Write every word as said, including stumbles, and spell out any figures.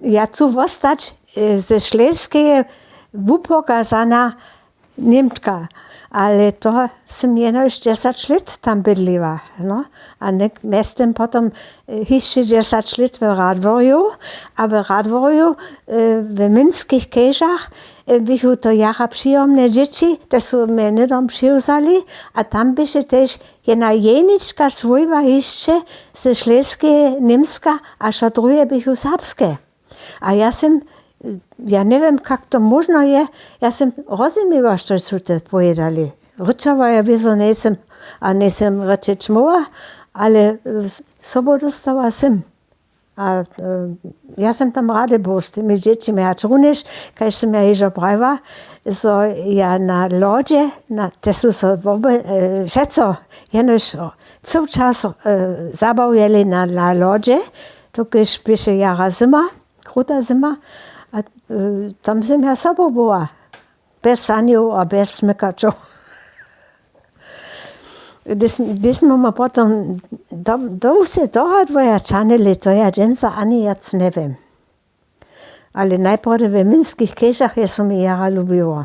Ja chcu wostać ze šleskeje wupokazana němtka, ale to sym jenož dźesać lět tam bydliła. A mjeztym potom hišće dźesać lět w radworju, a w radworju w minskich kežach běchu to jara přijomne dźěći, te su mje hnydom přiwzali. A tam běše tež jedna jenička swójba hišće ze šleskeje němska, a wšo druhe běchu serbske. A ja sym ja njewěm, kak to móžno je. Ja sym rozumjała, što su te powědali. Rěčała ja wězo njejsym, a njejsym rěčeć móhła, ale sobu dóstała sym. A ja sym tam rady był z tymi dźěćimi, hačrunjež, kaž sym ja hižo prajiła, zo ja na lodźe, te su so wšeco jenož cył čas zabawjeli na lodźe, dokelž běše jara zyma, kruta zyma. A tam sym ja sobu była, bjez sanjow a bjez smykaćow. Hdyž smy my potom do wsy dohadłoja čanyli, to ja dźensa ani wjac njewěm. Ale najprjedy w minskich kežach je so mi jara lubiło.